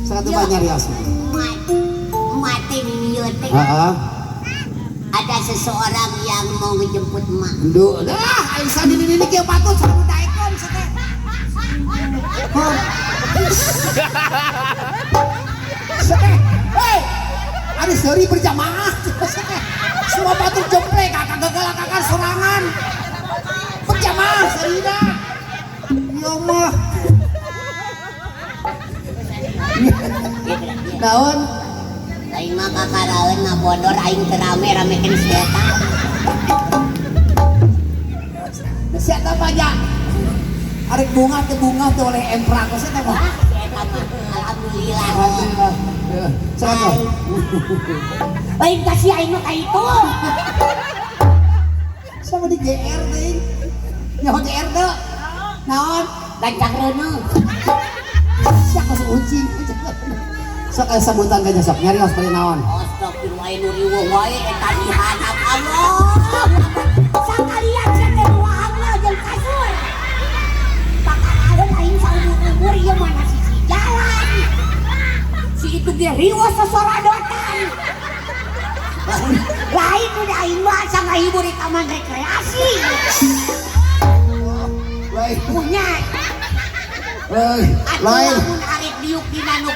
Satu banyak nyarios. Mati di teh. Heeh. Ada seseorang yang mau ngejemput emak. Duh, dah Aisyah di ini kieu patut sareng daekeun teh. Hah. Seteh. Hei. Ada seri berjamaah. Seteh. Semua batur jemplek kakak gagal sorangan. Berjamaah serina. Ya mah. Naon? Aing mah kakaraeun ngabodor aing teu rame ramekeun si eta. Si eta mah nya. Arek bunga teh bunga teh oleh emprak teh mah. Wah, si eta mah alhamdulillah. Alhamdulillah. Salah. Lain kasih aing mah ka itu. Sama di GR teh. Nyaho GR teh. Naon? Gancang reuneuh. Sia kos ucing. Sok aya sambutan ka sok nyarios bari naon? Astagfirullah nu riweuh wae eta dihanap Allah. Sakalian sia teh ruangna jeung kasur. Pakaraeun aing saumur-umur ieu mana sisi jalan. Si itu ge riweuh sosorodotan. Lain udah aing mah asa ngahibur di taman rekreasi. Lain. Punya Lain. atuh Lain. lamun arek diuk dina nu